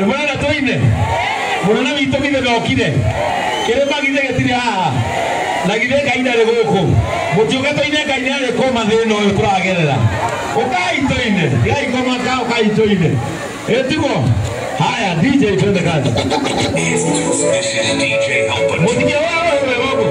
Mũrenda tũine? Mũnene witũ githĩ ndokire? Kĩrĩma githĩ gĩtirĩ haha? Na githĩ Ngai ndarĩ gũkũ? Mũtiũke tũine Ngai nĩarĩ kũma thĩna ũyũ tũragerera. Ũkai tũine, tigai kũmaka, ũkai tũine. Ĩtiguo? Haya, DJ twende kazi. This is DJ Helper. Mũtige wewe wewe.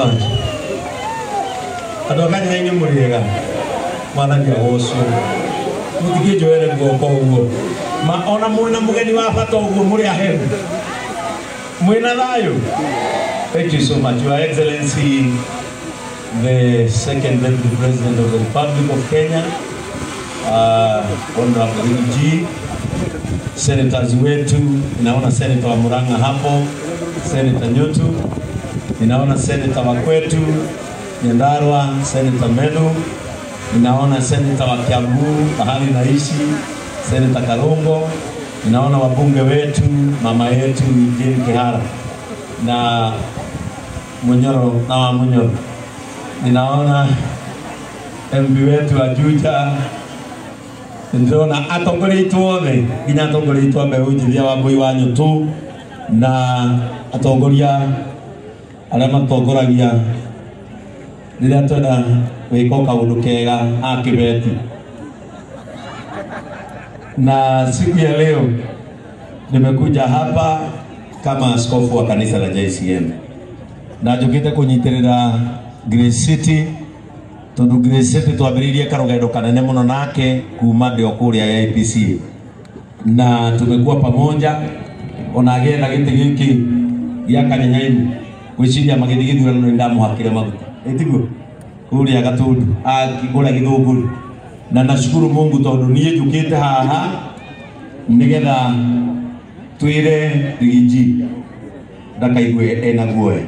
much. Andũ a kanitha-inĩ mũrĩega, mwathani agocwo. Mũtikĩnjoere guoko ũguo. Ma ona mwĩna mũgeni wa bata ũguo mũrĩ ahehu. Mwĩna thayũ. Thank you so much, Your Excellency, the second Deputy President of the Republic of Kenya, Honorable G, senators wetu, ninaona Senator wa Murang'a hapo, Senator Nyutu, ninaona Senator wa kwetu Nyandarua, Senator Meru, ninaona Senator wa Kiambu mahali naishi, Senator Kalongo, ninaona wabunge wetu, mama yetu Jane Kihara na Munyoro na wa Munyoro, ninaona MP wetu wa Juja, ndĩrona atongoria aitũ othe nginya atongoria aitũ a mbeũ njĩthĩ wa Mbui wa Nyũtũ na atongoria arĩa matongoragia rĩrĩa twenda gwĩka kaũndũ kega a kĩbeti. Na siku ya leo nimekuja hapa kama askofu wa kanisa la JCM na njũkĩte kũnyitĩrĩra Grace City tondu Grace City twambĩrĩirie karũgendo kanene mũno nake kuma ndĩ o kũrĩa APC na tumekuwa pamoja ona agĩetha gĩtĩ gĩkĩ gĩa Kanyenyaini gwĩciria magĩthiĩ gĩthurano nĩ ndamũhakire maguta ĩtiguo kũrĩa Gatundu kũrĩa Gĩthũngũri na nashukuru Mungu tondu niĩ njũkĩte haha nĩgetha twĩre Rigiji ndakaigue ena guoya,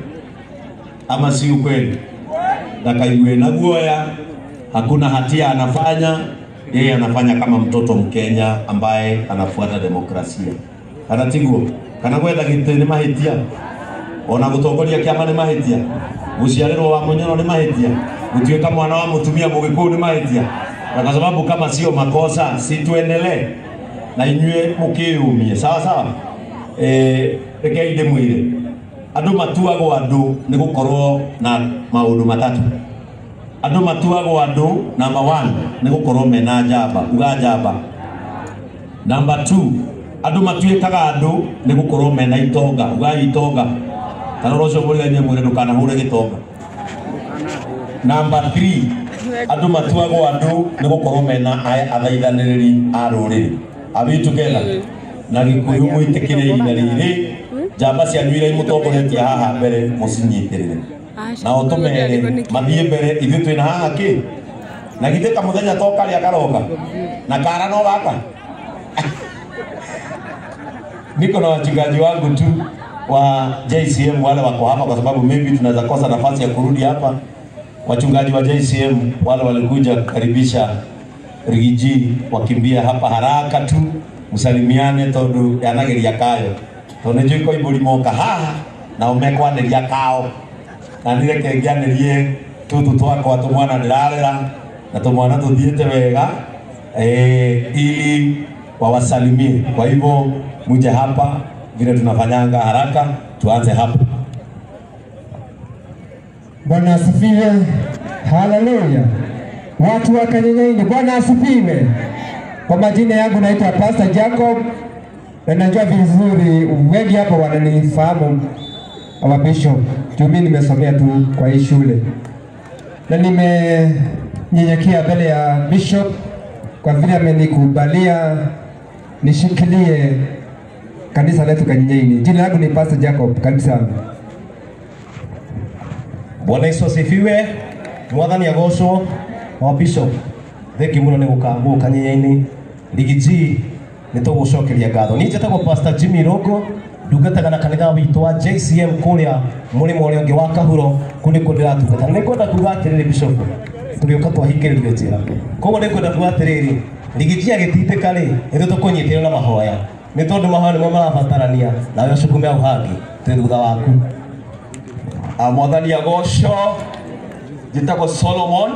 ama si ukweli? Ndakaigue na guoya, hakuna hatia anafanya, yeye anafanya kama mtoto Mkenya ambaye anafuata demokrasia. Kana tiguo? Kana gwetha gĩtĩ nĩ mahĩtia? Ona gũtongoria kĩama nĩ mahĩtia? Gũciarĩrwo wa Munyoro nĩ mahĩtia? Gũtuĩka mwana wa mũtumia Mũgĩkũyũ nĩ mahĩtia? Na kwa sababu kama sio makosa, si tuendelee na inyuĩ mũkĩyũmie, sawa sawa? Rekei ndĩmwĩre andũ matuagwo andũ nĩ gũkorwo na maũndũ matatũ. Andũ matuagwo andũ number 1 nĩ gũkorwo mena njamba, uga njamba. Number 2 andũ matuĩkaga andũ nĩ gũkorwo mena itonga, uga itonga. Kana ũcio mũrĩanye mwĩre ndũkanahũre gĩtonga. Number 3 andũ matuagwo andũ nĩ gũkorwo mena athaithanĩrĩri a rũrĩrĩ. Are we together? Na Gĩkũyũ mwĩtĩkĩre ihinda rĩrĩ njamba cianyu iria imũtongoretie haha mbere mũcinyitĩrĩre na ũtũmere mathiĩ mbere ithuĩ twĩna haha kĩ na githĩ kamũthenya to karĩa karoka na kara no gaka. Niko na wachungaji wangu tu wa JCM wale wako hapa kwa sababu maybe tunaweza kosa nafasi ya kurudi hapa. Wachungaji wa JCM wale walikuja kukaribisha Rigiji wakimbia hapa haraka tu msalimiane tondu yanageria kayo tondu nĩnjũĩ koimbũri moka haha nao mekwanĩria kao na nĩ reke ngĩanĩrie tũtũ twakwa tũmwana ndĩrarera na tũmwana tũthiĩte wega ili wawasalimie. Kwa hivyo muje hapa vile tunafanyanga haraka, tuanze hapa. Bwana asifiwe. Haleluya. Watu wa Kanyenyaini, Bwana asifiwe. Kwa majina yangu naitwa Pastor Jacob na najua vizuri wengi hapa wananifahamu our bishop. Mimi nimesomea tu kwa hii shule. Na nimenyenyekea mbele ya bishop kwa vile amenikubalia nishikilie kanisa letu Kanyenyaini. Jina langu ni Pastor Jacob, karibu sana. Bwana Yesu asifiwe. Mwathani agocwo. Our bishop, thengi muno nĩ gũka Kanyenyaini. Rigiji nĩ tũgũcokeria ngatho. Niĩ njĩtagwo Pastor Jimmy Rogo, ndungataga na kanitha witũ wa JCM kũrĩa mũrĩmo ũrĩa ũngĩ wa Kahuro, kũu nĩkuo ndĩratungata. Na nĩngwenda kuga atĩrĩrĩ bishop, tũrĩũka twahingĩrĩrio njĩra. Koguo nĩngwenda kuga atĩrĩrĩ, Rigiji agĩtindĩka rĩ, ithuĩ tũkũnyitĩrĩra na mahoya. Nĩ tondũ mahoya nĩmo marabatarania, nawe ũcukume hau hangĩ, twĩ thutha waku. Mwathani agocwo. Njĩtagwo Solomon,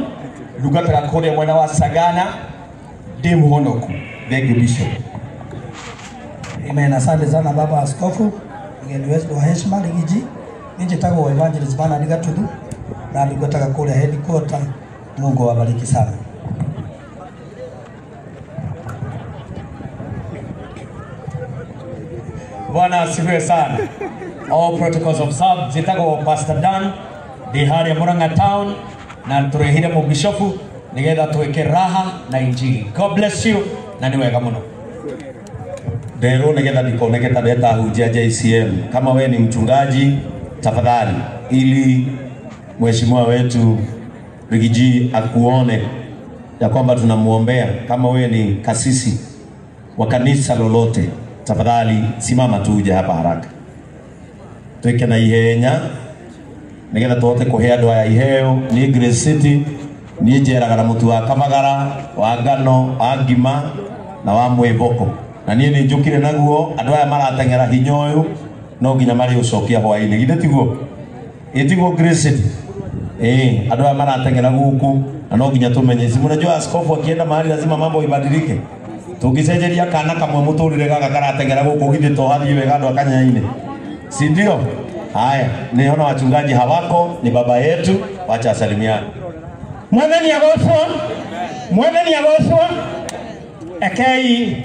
ndungataga kũrĩa mwena wa Sagana, ndĩ mũhonoku. Thank you bishop. Amen. Asante sana baba askofu, mgeni wetu wa heshima Rigiji. Mimi njĩtagwo Evangelist Bernard Gatuthu na ndungataga kũrĩa headquarter. Mungu awabariki sana. Bwana asifiwe sana. All protocols observed. Njĩtagwo Pastor Dan, Ndĩ harĩa Murang'a town na tũrehire mũbishofu nĩgetha twĩke raha na injili. God bless you na nĩ wega mũno. Nderwo nigetha ndikoneke ta ndetahunjia JCM. Kama we ni mchungaji, tafadhali, ili mheshimiwa wetu Rigiji akuone ya kwamba tunamuombea. Kama we ni kasisi wa kanisa lolote, tafadhali simama tu uje hapa haraka, twike na ihenya nigetha tuhote kuhe andu aya iheo. Ni Grace City ni njeraga na mutu wa kamagara wa ngano wa ngima na wa mwivoko, na niĩ nĩ njũkire naguo. Andũ aya marateng'era hinya ũyũ no nginya marĩũcokia hwaĩ-inĩ, githĩ tiguo? Ĩ tiguo Grace City? Eh, andũ aya marateng'era gũkũ na no nginya tũmenye. Si mnajua askofu akienda mahali lazima mambo ibadilike. Tũngĩcenjeria kana kamwe mũtũrĩre gaka karateng'era gũkũ, githĩ to hathiĩ wega andũ a Kanyainĩ, si ndio? Haya, niona wachungaji hawako, ni baba yetu, wacha asalimiane. Mwathani agocwo, Mwathani agocwo. Ekei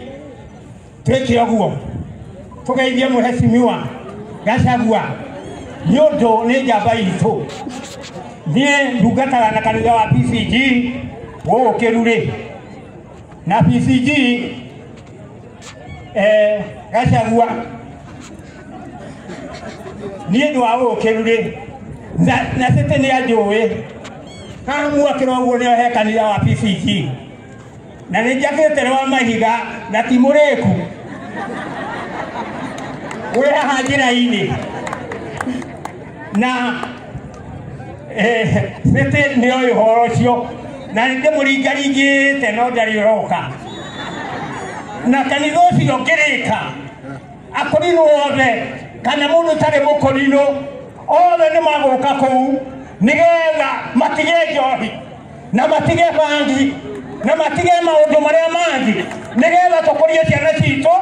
twĩke ũguo, tũgeithie mũhecimiwa Gachagua nĩ ũndũ nĩ njamba itũ. Niĩ ndungataga na kanitha wa PCG gũkũ Kĩrurĩ, na PCG Gachagua niĩ ndĩ wa gũkũ Kĩrurĩ na cĩtĩ nĩ anjũĩ haha mwakĩra ũguo nĩo he kanitha wa PCG, na nĩ njakĩte rwa mahiga na ti mũrĩku wĩ haha njĩra-inĩ, na cĩtĩ nĩoĩ ũhoro ũcio, na nĩ ndĩmũringaringĩte no ndarĩ ũroka. Na kanitha ũcio ngĩrĩka akũrinũ othe kana mũndũ ũtarĩ mũkũrinũ othe nĩ magũka kũu nĩgetha matige njohi na matige bangi na matige maũndũ marĩa mangĩ, nĩgetha tũkũrie ciana citũ,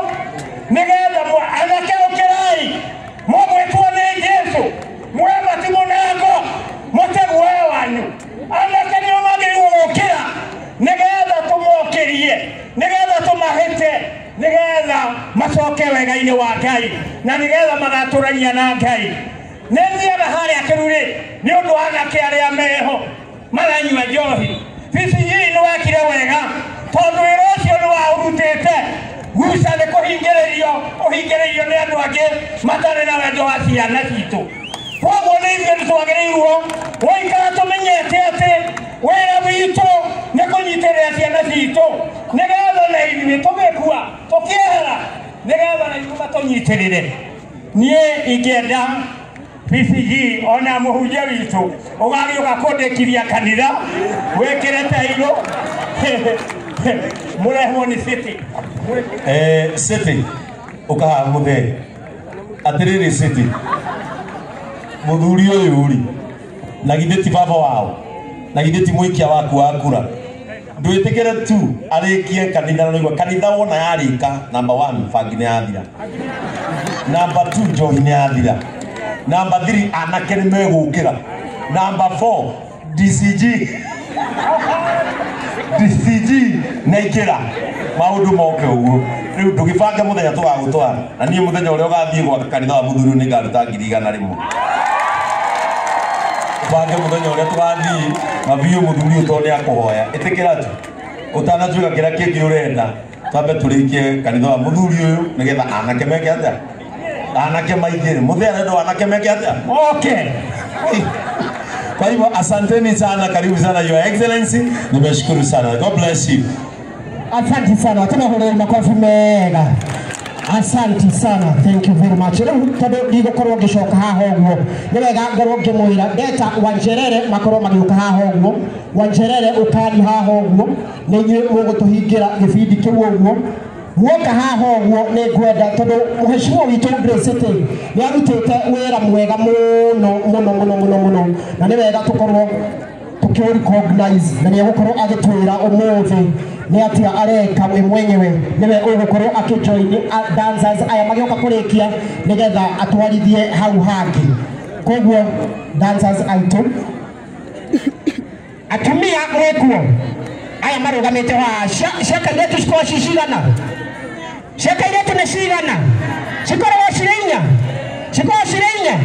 nĩgetha anake ũkĩrai mũgwĩtwo nĩ Jesũ, mwema ti mũnango mũte guoya wanyu. Anake nĩo magĩrĩirwo gũkĩra nĩgetha tũmokĩrie, nĩgetha tũmahĩte, nĩgetha macoke wega-inĩ wa Ngai, na nĩgetha magatũrania na Ngai. Nĩ thiaga harĩa Kĩrurĩ nĩ ũndũ wa anake arĩa meho maranyua njohi. PCG nĩ wekire wega tondũ wĩra ũcio nĩ waũrutĩte. Guca nĩ kũhingĩrĩrio ũhingĩrĩirio nĩ andũ angĩ matarĩ na wendo wa ciana citũ. Koguo nĩ ithuĩ nĩ twagĩrĩirwo gũikara tũmenyete atĩ wĩra witũ nĩ kũnyitĩrĩra ciana citũ, nĩgetha na ithuĩ tũgĩkua tũkĩehera, nĩgetha na ithuĩ matũnyitĩrĩre. Niĩ ingĩenda PCG ona mũhunjia witũ ũgagĩũka kũndĩkiria kanitha wĩkĩre tairũ mũrehwo nĩ City. City ũkahaha mũthee atĩrĩrĩ, City mũthuri ũyũ rĩ, na githĩ ti baba wao, na githĩ ti mũikia waku wa kura, ndwĩtĩkĩre tu arĩkie kanitha. Na nĩguo kanitha wona yarĩka, number 1 bangi nĩ yathira, number 2 njohi nĩ yathira, number 3 anake nĩ megũkĩra, number 4 DCG nĩ aingĩra, maũndũ moke ũguo. Rĩu ndũgĩbange mũthenya tũgagũtwara, na niĩ mũthenya ũrĩa ũgathiĩ gwaka kanitha wa mũthuri nĩ ngaruta 100,000. Ũbange mũthenya ũrĩa tũgathiĩ na biũ mũthuri ũyũ tondũ nĩ akũhoya. Ĩtĩkĩra tu ũtanatuĩka kĩrĩa kĩngĩ ũrenda, twambe tũrĩkie kanitha wa mũthuri ũyũ nĩgetha anake meke atĩa, anake maingĩre. Mũthee arenda anake meke atĩa? Okay. Kwa hivyo asanteni sana, karibu sana Your Excellency, nimeshukuru sana. God bless you. Asante sana, tunahurira makofi mega. Asante sana, thank you very much. Rĩu tondũ ndigũkorwo ngĩcoka haha ũguo, nĩ wega ngorwo ngĩmwĩra ndeta Wanjerere makorwo magĩũka haha ũguo. Wanjerere ũkani haha ũguo, nĩ inyuĩ mũgũtũhingĩra gĩbindi kĩu ũguo. Muoka haha ũguo nĩ ngwenda tondũ mũheshimiwa witũ Grace City nĩ arutĩte wĩra mwega mũno mũno mũno mũno mũno, na nĩ wega tũkorwo tũkĩ recognize, na nĩ egũkorwo agĩtwĩra ũmũthĩ nĩ atĩa areka we mwenyewe, nĩwe ũgũkorwo akĩjoin dancers aya magĩũka kũrĩkia nĩgetha atwarithie hau hangĩ. Koguo dancers aitũ atumia mwĩkuo aya marũgamĩte haha, cia kairĩtu cikoragwo ci cigana? Cia kairĩtu nĩ cigana? Cikoragwo cirĩ inya? Cikoragwo cirĩ inya?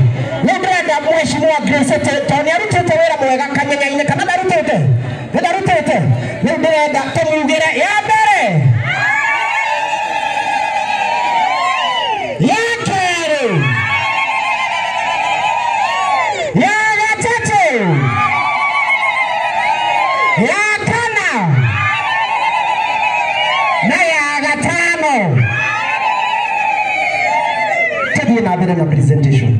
Nĩ ndĩrenda mheshimiwa wa Grace tondũ nĩarutĩte wĩra mwega Kanyenya-inĩ kana ndarutĩte? Nĩndarutĩte. Rĩu ndĩrenda tũmugĩre ya mbere, ya kerĩ, ya gatatũ, ya kana na ya gatano. Tũthiĩ na mbere na presentation.